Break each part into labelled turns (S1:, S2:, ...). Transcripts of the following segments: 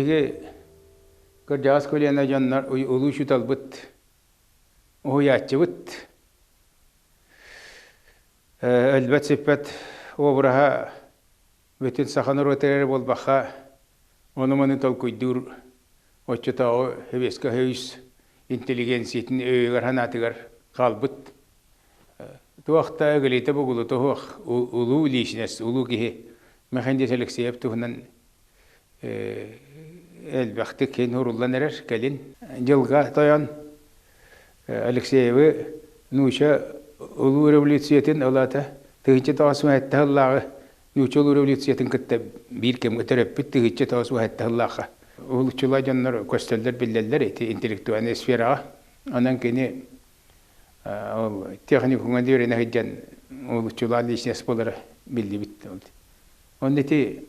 S1: Биһиги кырдьаҕас көлүөнэ дьоннор улуу учууталбыт, уһуйааччыбыт өлбөт-сүппэт обраһа бүтүн саха норуота эрэ буолбакка, ону-маны толкуйдуур оччотооҕу Сэбиэскэй Союз интеллигенциятын өйүгэр-санаатыгар хаалбыт туох да ыгылыйта-бугулута суох улуу лиичинэс, улуу киһи Михаил Алексеев туһунан элбэхтик киһин уруллан эрэр кэлин дьылга тойон Алексеевы нууча улуу революциятын ылата 1907 сыллааҕы нууча улуу революциятын кытта биир кэмҥэ төрөппүт 1907 сыллаахха уһулуччулаа дьоннор көстөллөр биллэллэр ити интеллектуальнай сфераҕа онон кини ол техникумҥа үөрэнэ сылдьан уһулуччулаах личность буолара биллибит. Онно ити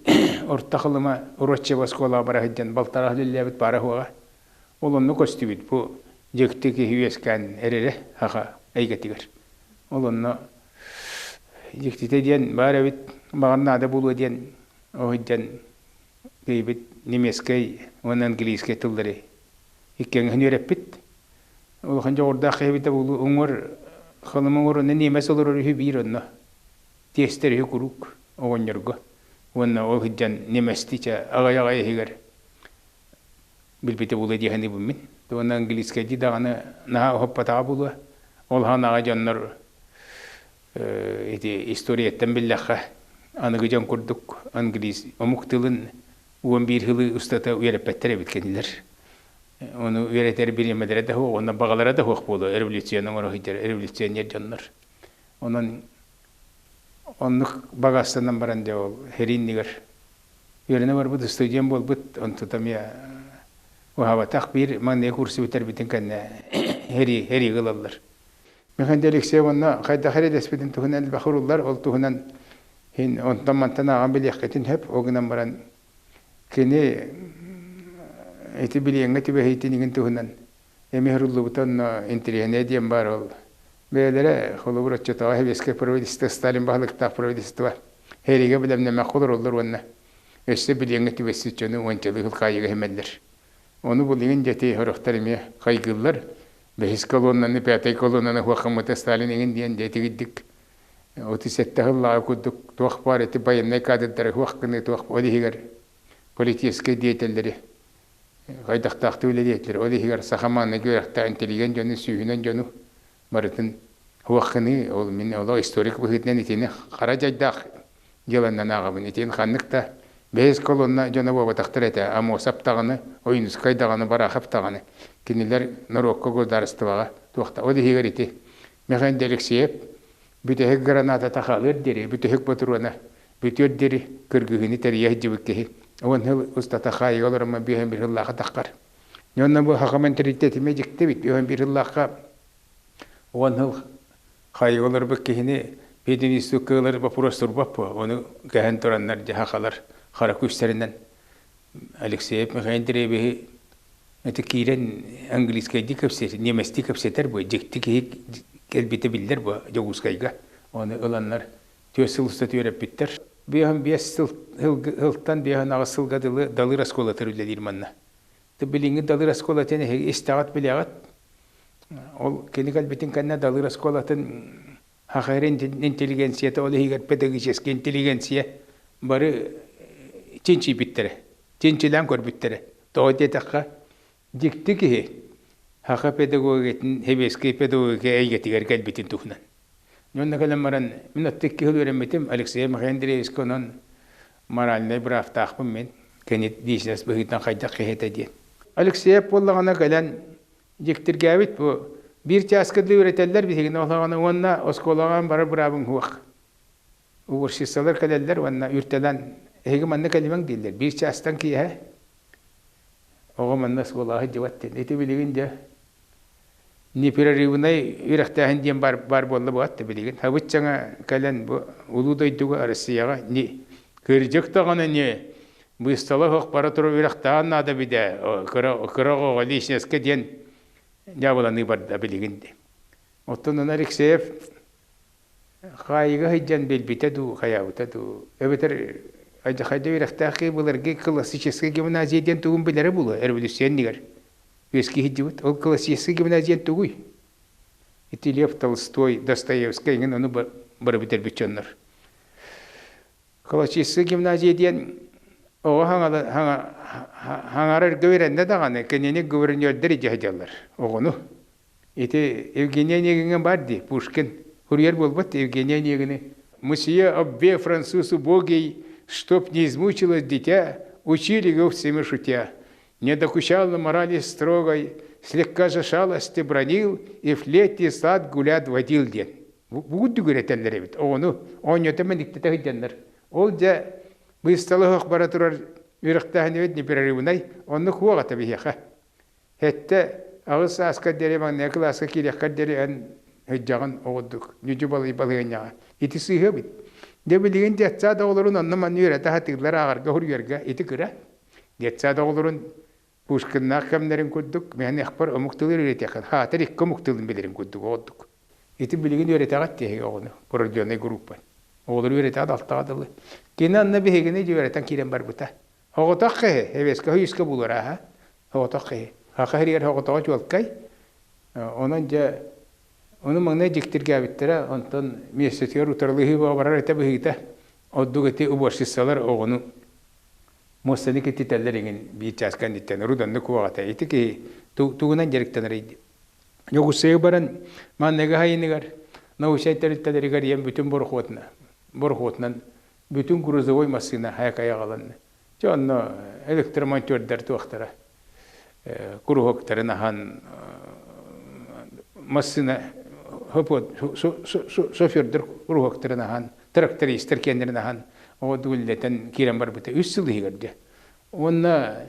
S1: Орто Халыма Уроччево оскуолаҕа бара сылдьан балтараа үлэлээбит баара суоҕа. Ол онно көстүбүт бу дьикти киһи үөскээн эрэрэ саха эйгэтигэр. Ол онно дьиктитэ диэн баар эбит, баҕар наада буолуо диэн ол сылдьан киһибит немецкэй уонна английскай тыллары иккиэҥҥин үөрэппит. Улахан дьоҕурдаах киһи эбитэ буолуо уҥуор Халыма уҥуор онно ньиэмэс олорор үһү биир онно. Тиэстэр үһү куруук оҕонньорго уонна ол сылдьан неместичэ аҕай-аҕай иһигэр билбитэ буолуо дии саныыбын мин. Уонна английскайдыы даҕаны наһаа уһаппатаҕа буолуо. Ол аҕай дьоннор ити историяттан биллэххэ аныгы дьон курдук английс омук тылын 11 сылы устата үөрэппэттэр эбит кинилэр. Ону үөрэтэр бириэмэлэрэ да суох, уонна баҕалара да суох буолуо революцияны оҥоро сылдьар революционер дьоннор. Онон оннук багастанан баран дьэ ол сэрии үөрэнэ барбыт студент буолбут, онтута эмиэ уһаабатах биир маҥнайгы курсу бүтэрбитин кэннэ сэрии сэриигэ ылаллар. Михаил Алексеев онно хайдах эрэдэспитин туһунан элбэх уруллар, ол туһунан иһин онтон-мантан ааҕан билиэххитин сөп, ол гынан баран кини ити билиэҥҥэ түбэһиитин игин туһунан эмиэ суруллубута онно интэриэһинэй диэн баар ол бэйэлэрэ холобур оччотооҕу сэбиэскэй правительство Сталин баһылыктаах правительство сэриигэ бэлэмнэмэххэ олороллор уонна өссө билиэҥҥэ түбэспит дьону уончалыы сыл хаайыыга симэллэр. Ону билигин дьэ сорохтор эмиэ хайгыыллар. Бэһис колоннаны, пятай колоннаны хуоххаммыта Сталин эҥин диэн дьэ итигирдик 37 сыллааҕы курдук туох баар ити байыаннай кадрдары хуох гыныы туох ол иһигэр политическай деятеллэри хайдахтаахтык үлэлиэтилэр. Ол иһигэр саха мааннык үөрэхтээх интеллигент дьону, сүүһүнэн дьону барытын хуоххыныы, ол мин олох историк быһыытынан итини хара дьайдаах дьыаланнан ааҕабын. Итин ханнык да бэһис колонна дьоно буолбатахтар этэ. Амосов даҕаны, Ойуунускай даҕаны, Барахов даҕаны. Кинилэр норуокка государствоҕа туохта. Ол иһигэр ити Михаил Алексеев бүтэһик граната тахалыар диэри, бүтэһик ботуруона бүтүөр диэри кыргыһыыны тэрийэ сылдьыбыт киһи. Уон сыл устата хаайыыга олороммун 51 сыллаахха таххар. Онно бу саха мэнтэлитиэтэ дьикти эбит. 51 сыллаахха уон сыл хаайыыга олорбут киһини пединститукка ылар боппуруос турбат буо. Ону кэһэн тураннар дьэ сахалар хара күүстэринэн Алексеев Михаил Андреевиһы ити киирэн английскайдыы кэпсэтэр, немецтии кэпсэтэр бу дьикти киһи кэлбитэ биллэр бу Дьокуускайга. Ону ыланнар түөрт сыл устата үөрэппиттэр. 55 сыл сылтан 58 сылга дылы Далыр оскуолатыгар үлэлиир манна. Билиҥҥи Далыр оскуолатын эһиги истэҕит билэҕит. Ол кини кэлбитин кэннэ Далыр оскуолатын ХХР интеллигенцията, ол иһигэр педагогическай интеллигенция бары чинчийбиттэрэ, чинчилээн көрбүттэрэ. Тоҕо диэтэххэ, дьикти киһи саха педагогикатын, сэбиэскэй педагогика эйгэтигэр кэлбитин туһунан. Онно кэлэн баран, мин отто икки сыл үөрэммитим, Алексей Михаил Андреевичка онон моральнай бырааптаахпын мин, кини бизнес быһыытынан хайдах киһи этэ диэн. Алексеев буоллаҕына кэлэн дьиктиргээбит бу биир чааска да үөрэтэллэр биһигини олоҕуна уонна оскуолаҕа барар быраабыҥ суох. Уборщицалар кэлэллэр уонна үртэлэн эһиги манна кэлимэҥ дииллэр. Биир чаастан киэһэ оҕо манна оскуолаҕа сылдьыбат диэн. Ити билигин дьэ непрерывнай үөрэхтээһин диэн баар, баар буолла буолат да билигин. Хабыччаҥа кэлэн бу улуу дойдуга Россияҕа не кырдьык даҕаны не быыстала суох бара турар үөрэхтээҕин наада бидэ кыра кыра оҕоҕо личноска диэн дьаабыланыы барда билигин де. Оттон Алексеев хаайыыга сылдьан билбитэ дуу, хайаабыта дуу, эбэтэр Алдьархайда үөрэхтээх киһи былыргы классическай гимназия диэн тугун билэрэ буолуо, революция иннигэр үөскии сылдьыбыт. Ол классическай гимназия диэн тугуй? Ити Лев Толстой, Достоевскай эҥин ону бары бүтэрбит дьоннор. Классическай гимназия диэн оҕо хаҥарарга үөрэннэ даҕаны кинини гувернердэр илдьэ сылдьаллар оҕону. Ити Евгений Онегиҥҥа баар дии, Пушкин. Курьер буолбат Евгений Онегины. Мусье Оббе француз убогий, чтоб не измучилось дитя, учили его всеми шутя. Не докучал на морали строгой, слегка же шалости бронил и в летний сад гулят водил диэн. Бугут дүгүрэтэллэр эбит. Оҕону оонньото мэниктэтэ сылдьаннар. Ол дьэ быыстала оһох бара турар үөрэхтээһин эбит непрерывнай, оннук суох этэ биһиэхэ. Сэттэ, аҕыс сааскар диэри маҥнайгы кылааска киириэххэр диэри эн сылдьаҕын оҕурдук, ньүдьү балый балаһыанньаҕа. Ити сыыһа эбит. Дьэ билигин детсад оҕолорун онно-манна үөрэтэ сатыыллар ааҕарга суруйарга ити кыра. Детсад оҕолорун Пушкиннаах кэмнэрин курдук мээнэхпэр омук тылын үөрэтиэххин, хаатыр икки омук тылын билэрин курдук оҕурдук. Ити билигин үөрэтэҕит диэһиги оҕону, порожденный группа. Оҕолору үөрэтэҕит алтаҕа дылы. Кини анна биһигини үөрэтэн киирэн барбыта. Оҕотох киһи, эбиэскэ үскэ булар Оҕотох киһи. Хаха сиригэр оҕотоҕо чуолкай. Онон дьэ, ону маҥнай дьиктиргээбиттэрэ, онтон миэстэтигэр утарылаһыы барар этэ быһыыта. Ордук ити уборщицалар оҕону муостаны киттитэллэр иҥин биир чаас кэнниттэн руданны куоҕата. Ити киһи тугунан дьарыктанарый Дьокуускайга баран манныгы хайыныгар научнай тэрилтэлэригэр ийэм бүтүн борохуотунан борохуотунан бүтүн грузовой массыына хайа аҕалан дьэ онно электромонтердар туохтара куруһуоктарын аһан массыына шофердар куруһуоктарын аһан трактористар киэннэрин аһан оҕо үллэтэн киирэн барбыта үс сыл иһигэр дьэ уонна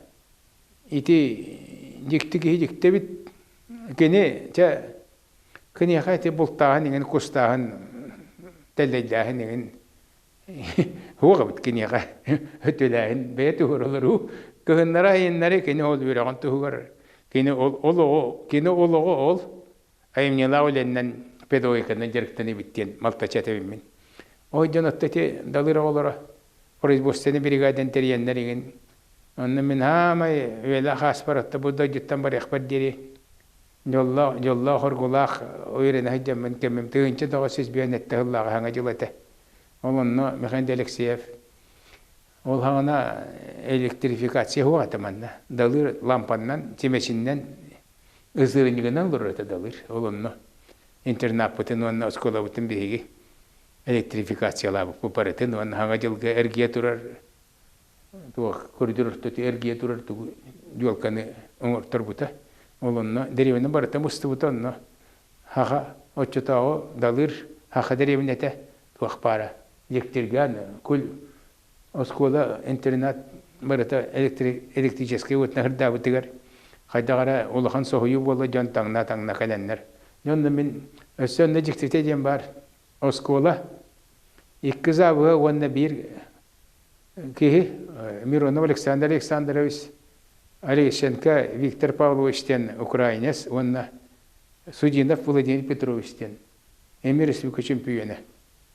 S1: ити дьикти киһи дьикти эбит кини чэ киниэхэ ити бултааһын иҥин кустааһын тэллэйдээһин иҥин Суох эбит киниэхэ өтүлээһин бэйэ туһуралару кыһыннары айыннары кини ол үөрэҕин туһугар кини ол олоҕу кини олоҕу ол айымньылаах үлэннэн педагогиканан дьарыктаныбыт диэн малтача этэбин мин. Ой дьон отто ити далыр оҕолоро производственный бригадан тэрийэннэр игин онно мин хаамай үөлээх ааспар отто бу дойдуттан барыахпар диэри дьоллоох дьоллоох оргулаах үөрэнэ сылдьаммын кэмим 1907 сыллааҕы саҥа дьыл этэ. Ол онно Михаил Алексеев ол хаҕына электрификация суох этэ манна. Далыр лампаннан, чимэчиннэн, ызырынньыгынан олорор этэ Далыр. Ол онно интернаппытын уонна оскуолабытын биһиги электрификациялаабыппыт барытын уонна хаҥа дьылга эргийэ турар туох коридор ортоту эргийэ турар тугу дьуолканы оҥорторбута. Ол онно дэриэбинэ барыта мустубута онно Хаха оччотооҕу Далыр Хаха дэриэбинэтэ туох баара Дьиктиргээн куль оскуола интернат барыта электрическэй уотунан сырдаабытыгар хайдах эрэ улахан соһуйуу буолла дьон таҥна-таҥна кэлэннэр. Дьэ онно мин өссө онно дьиктитэ диэн баар оскуола икки завуһа уонна биир киһи Миронов Александр Александрович Олещенко Виктор Павлович диэн украинец уонна Судинов Владимир Петрович диэн эмиэ республика чөмпүйүөнэ.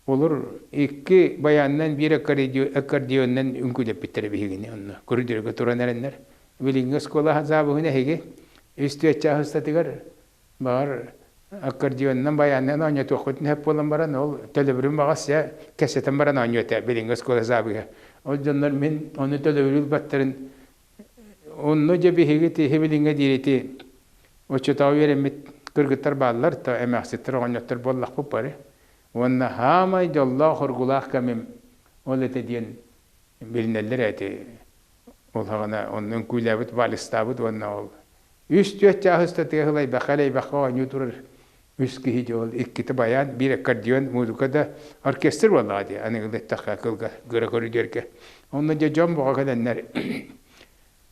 S1: Олор икки баянынан биир аккордеонунан үҥкүүлэппиттэрэ биһигини онно көрүдүөргэ туран эрэннэр. Билиҥҥи оскуола заабыһын эһиги үс түөрт чаас устатыгар баҕар аккордеонунан баянынан оонньотуоххутун сөп буолан баран ол төлөбүрүн баҕас дьэ кэпсэтэн баран оонньуо этэ билиҥҥи оскуола заабыһа. Ол дьоннор мин ону төлөбүрү ылбаттарын Онно дьэ биһиги тиһи билиҥҥэ диэри ити оччотооҕу үөрэммит кыргыттар бааллар, то эмээхситтэр оҕонньоттор буоллахпыт бары. Уонна хаамай дьоллоох-хоргулаах кэмим ол этэ диэн билинэллэр эти. Ол хаҕына онно үҥкүүлээбит, вальстаабыт уонна ол үс-түөрт чаас устатыгар сылайбакка элэйбэххэ оонньуу турар үс киһи дьэ ол иккитэ баян, биир аккордеон, музыка да оркестр буоллаҕа дии аныгы эттэххэ кылга кыра көрүдүөргэ. Онно дьэ дьон бөҕө кэлэннэр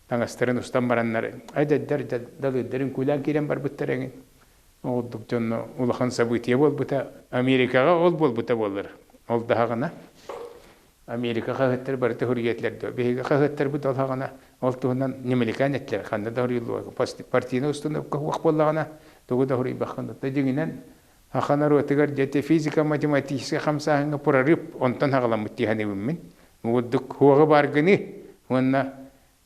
S1: таҥастарын устан бараннар эдэрдэр далыырдар үҥкүүлээн киирэн барбыттар эҥин. Ол дьонно улахан событие буолбута. Америкаҕа ол буолбута буоллар. Ол даһаҕына Америка хаһыаттара барыта суруйа этилэр дуо? Биһиги хаһыаттарбыт ол хаҕына ол туһунан ньимиликээн этилэр, ханна да суруйуллубакка. Партийнай установка суох буоллаҕына, тугу да суруйбаххын. Дьиҥинэн, саха норуотугар дьэ физико-математическай хамсааһыҥҥа прорыв онтон саҕаламмыт дии саныыбын мин. Мугурдук хуоҕа бааргыны уонна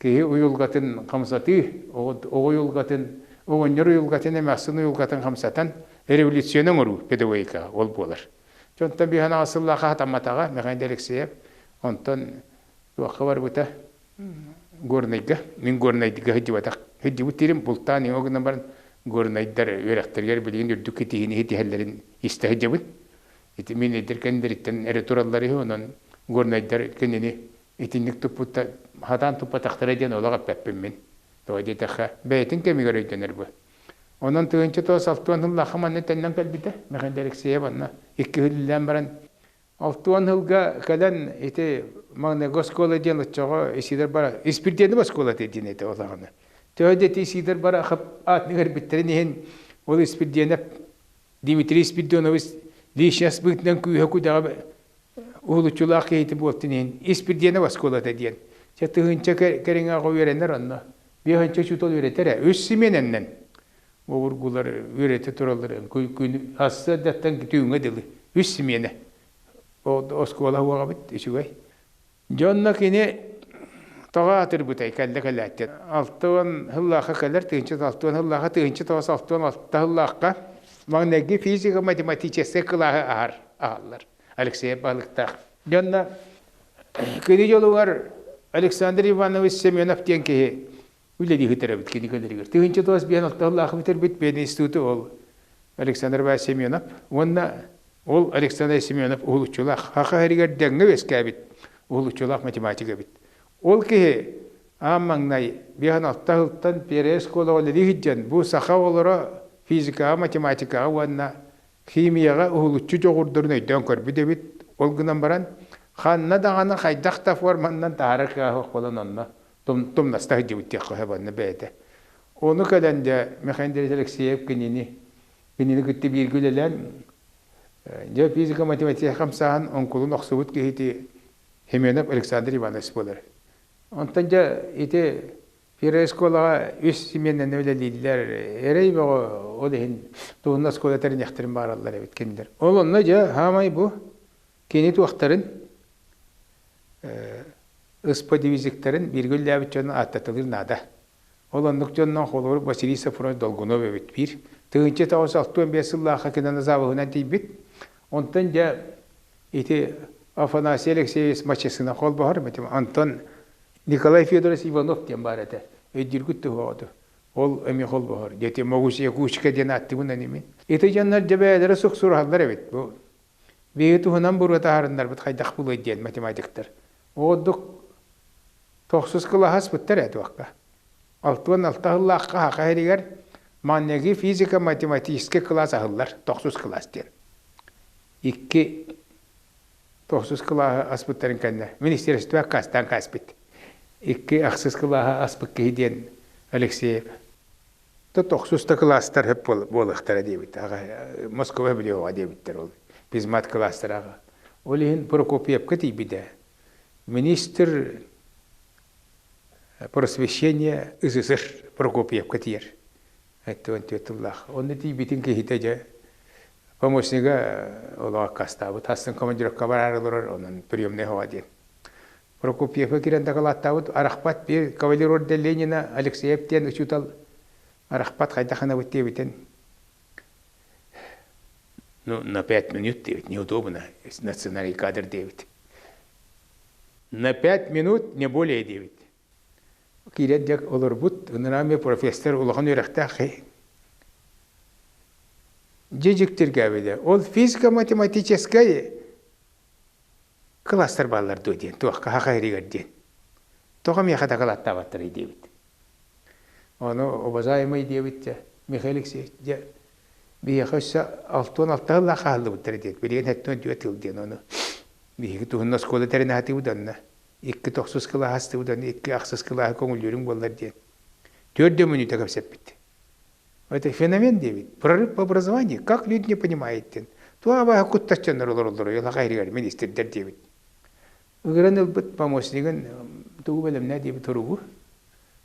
S1: киһи уйулҕатын хамсатыы, оҕо уйулҕатын, оҕонньор уйулҕатын, эмээхсин уйулҕатын хамсатан революцияны оҥоруу педагогикаҕа ол буолар. Дьонтон биһан аҕыс сыллаахха хатамматаҕа Михаил Алексеев, онтон туохха барбыта Горнайга, мин Горнайга сылдьыбатах, сылдьыбыт диирим бултаан иҥо гынан баран Горнайдар үөрэхтэригэр билигин үрдүк китиһини ситиһэллэрин истэ сылдьабын. Ити мин эдэр кэннилэриттэн эрэ тураллар үһү, онон Горнайдар кинини итинник туппутта хатаан туппатахтара диэн олох эппэппин мин. Тоҕо диэтэххэ, бэйэтин кэмигэр өйдөнөр бу. Онон 1960 сыллаахха манна төннөн кэлбитэ. Михаил Алексеев онно икки үлэлээн баран 60 сылга кэлэн ити маҥнайгы оскуола диэн оччоҕо Исидор Бара Испирдиэнэп оскуолата диэн этэ ол аҕана. Төһө да ити Исидор Барахов аатын иҥэрбиттэрин иһин ол Испирдиэнэп Дмитрий Спиридонович личность быһыытынан күүһэ-күдэҕэ уһулуччулаах киһитэ буолтун иһин Испирдиэнэп оскуолата диэн. Чэ тыһыынча кэриҥэ оҕо үөрэнэр онно. Биэһинчэ учуутал үөрэтэр ээ. Үс симиэнэннэн обургулар үөрэтэ тураллар. Күн сарсыардаттан түүҥҥэ дылы үс симиэнэ. Оскуола уоҕабыт үчүгэй. Дьонно кини тоҕо аатырбытай кэллэ кэлээттэн. 60 сыллаахха кэлэр, 1060 сыллаахха, 1966 сыллаахха маҥнайгы физико-математическай кылааһы аһар аһаллар. Алексей Балыктаах. Дьонно кини дьолугар Александр Иванович Семенов диэн киһи үлэлии сытар эбит кини кэлэригэр. 1956 сыллаахха бүтэрбит пединституту ол Александр Иванович Семенов уонна Ол Александр Семенов уһулуччулаах, Саха сиригэр дэҥҥэ үөскээбит уһулуччулаах математик эбит. Ол киһи аан маҥнай 56 сылтан первая школаҕа үлэлии сылдьан бу саха оҕолоро физикаҕа, математикаҕа уонна химияҕа уһулуччу дьоҕурдарын өйдөөн көрбүт эбит. Ол гынан баран ханна даҕаны хайдах да форманнан таһаарар кыаҕа суох буолан онно тумнаста сылдьыбыт диэххэ сөп онно бэйэтэ. Ону кэлэн дьэ Михаил Андреевич Алексеев кинини Кинини кытта бииргэ үлэлээн, дьэ физико-математика хамсааһын оҥкулун охсубут киһити Семенов Александр Иванович буолар. Онтон дьэ ити первая школаҕа үс симиэннэнэ үлэлииллэр. Эрэй бөҕө ол иһин туһунна оскуола тэриниэхтэрин баараллар эбит кинилэр. Ол онно дьэ хаамай бу кини туохтарын ысподивизиктарын бииргэ үлэлээбит дьону ааттатылыыр наада. Ол оннук дьоннон холобур Василий Сафронов Долгунов эбит биир. 1965 сыллаахха киноназавыһынан тиийбит. Онтон дьэ ити Афанасий Алексеевич Мачесына холбоһор Антон Николай Федорович Иванов диэн баар этэ. Өйдүүргүт туһуоҕуту. Ол эмиэ холбоһор. Дети могу Якутска диэн ааттыбын анимин. Ити дьоннор дьэ бэйэлэрэ суксуруһаллар эбит. Бу биһиги туһунан буруо таһаарыннарбыт хайдах булуой диэн математиктар. Оҕордук тохсус кылааһаспыттар ээ туохха. 66 сыллаахха Саха сиригэр маҥнайгы физико-математическай кылаас аһыллар, тохсус кылаас диэн. Икки тохсус кылааһы аспыттарын кэннэ министерство аккаастаан кааспыт. Икки ахсыс кылааһы аспыт киһи диэн Алексеев. Тохсус да кылаастар хөп буолуохтара диэбит. Аҕа Москва билиэҕэ диэбиттэр ол. Физмат кылаастара аҕа. Ол иһин Прокопьевка тиийбитэ. Министр просвещения СССР Прокопьевка тиийэр. 74 тыллаах. Онно тиийбитин киһитэ дьэ помощнига олох аккаастаабыт. Хастын командировка бараары олорор, онон приемный хоҕо диэн. Прокопьевка киирэн дакылааттаабыт арахпат биир кавалер орден Ленина Алексеев диэн учуутал арахпат хайдах гынабыт диэбитин ну на 5 минут диэбит неудобно национальный кадр диэбит на 5 минут не более диэбит киирэн дьэ олорбут ыныраа профессор улахан үөрэхтээх дьэ дьиктиргээбитэ ол физико-математическай кылаастар бааллар дуо диэн туохха саха сиригэр диэн тоҕо миэхэ дакылааттаабаттарый диэбит ону уважаемый диэбит дьэ Михаил Алексеевич дьэ биһиэхэ өссө 66 сыллаах хааллыбыттар диэт билигин 74 тыл диэн ону биһиги туһунна оскуола тэринэ онно икки тохсус кылааһы астыбыт онно икки ахсыс кылааһы көҥүллүүрүҥ буоллар диэн түөрт да мүнүүтэ кэпсэппит. Это феномен диэбит. Прорыв по образованию. Как люди не понимают диэн. Туох абааһы куттаччаннар олороллоро Йылаха иһигэр министрдэр диэбит. Ыгыран ылбыт помощнигын тугу бэлэмнээ диэбит туругу.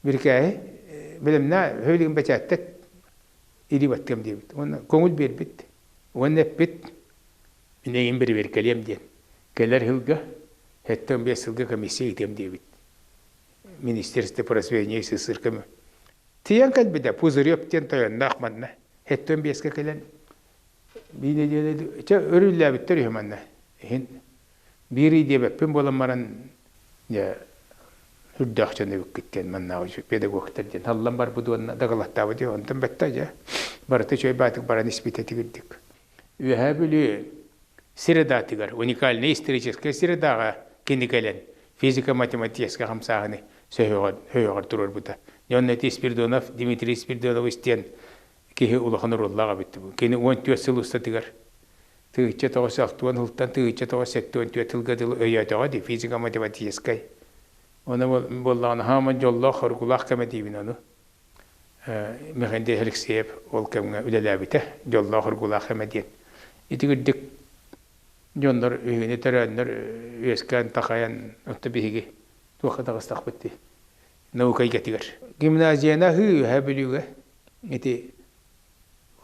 S1: Бирикээһи бэлэмнээ хөйлүгүн бэчээттет илии баттыам диэбит. Уонна көҥүл биэрбит. Уонна эппит мин эйигин бирибиэркэлиэм диэн. Кэлэр сылга. 75 сылга комиссия ыытыам диэбит. Министерство просвещения СССР көмө. Тиийэн кэлбитэ, Пузырев диэн тойонноох манна. 75-ке кэлэн биир нэдиэлэ чэ өрүллээбиттэр үһү манна. Иһин биир ый диэбэппин буолан баран дьэ үрдээх дьон эбиккит диэн маннааҕы педагогтар диэн аллан барбыт уонна дакылаттаабыт үһү. Онтон бэтта дьэ барыта үчүгэй баатык баран испитэ тигирдик. Үөһээ Бүлүү средаатыгар уникальнай историческай средааҕа кини кэлэн физико-математическай хамсааһыны сөһүөҕэр туруорбута. Дьон эти Спиридонов Дмитрий Спиридонович диэн киһи улахан оруоллаах эбит. Кини 14 сыл устатыгар 1960 сылтан 1974 сылга дылы өйөөтөҕө дии физико-математическай. Ону буоллаҕына хааман дьоллоох, хоргулаах кэмэ диибин ону. Михаил Алексеев ол кэмҥэ үлэлээбитэ, дьоллоох ургулаах кэмэ диэн. Ити курдук дьоннор биһигини төрөөннөр үөскээн такайан отто биһиги туохха таҕыстахпыт дии наука эйгэтигэр. Гимназияны аһыы үөһээ Бүлүүгэ ити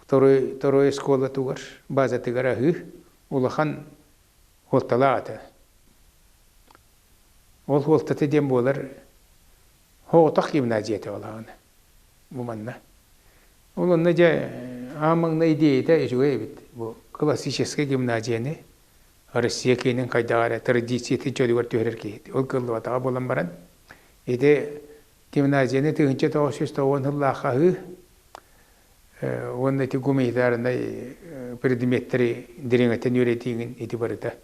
S1: второй, второй оскуолатыгар базатыгар аһыы улахан суолталаах этэ. Ол суолтата диэн буолар Соҕотох гимназия этэ ол аҕаны. Бу манна. Ол онно дьэ аан маҥнай идиэйэтэ үчүгэй эбит. Бу классическай гимназияны Россия киинин хайдаҕа эрэ традициятын чөлүгэр түһэрэр киһи. Ол кыаллыбатаҕа буолан баран, ити гимназияны 1990 сыллаахха аһыы уонна ити гуманитарнай предметтэри дириҥэтэн үөрэтиигин ити барыта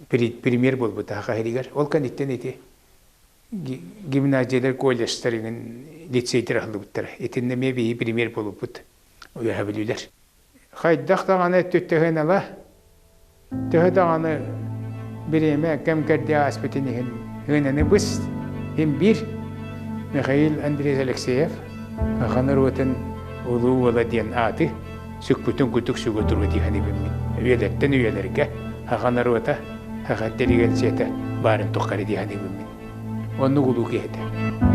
S1: пример буолбута саха сиригэр. Ол кэнниттэн ити гимназиялар, колледжтар иҥин лицейдэр аһыллыбыттара. Итиннэ эмиэ биһи пример буолбуппут үөһэ бүлүүлэр. Хайдах даҕаны өттүттэ ыла, төһө даҕаны бириэмэ кэм-кэрдии ааспытын иһин ыананы быс, иһин биир Михаил Андреевич Алексеев Саха норуотун улуу уола диэн ааты сүкпүтүн кутук сүгэ туруо дии саныыбын мин. Үйэлэртэн үйэлэргэ саха норуота, саха интеллигенцията баарын тухары дии саныыбын мин. Оннук улуу киһи этэ.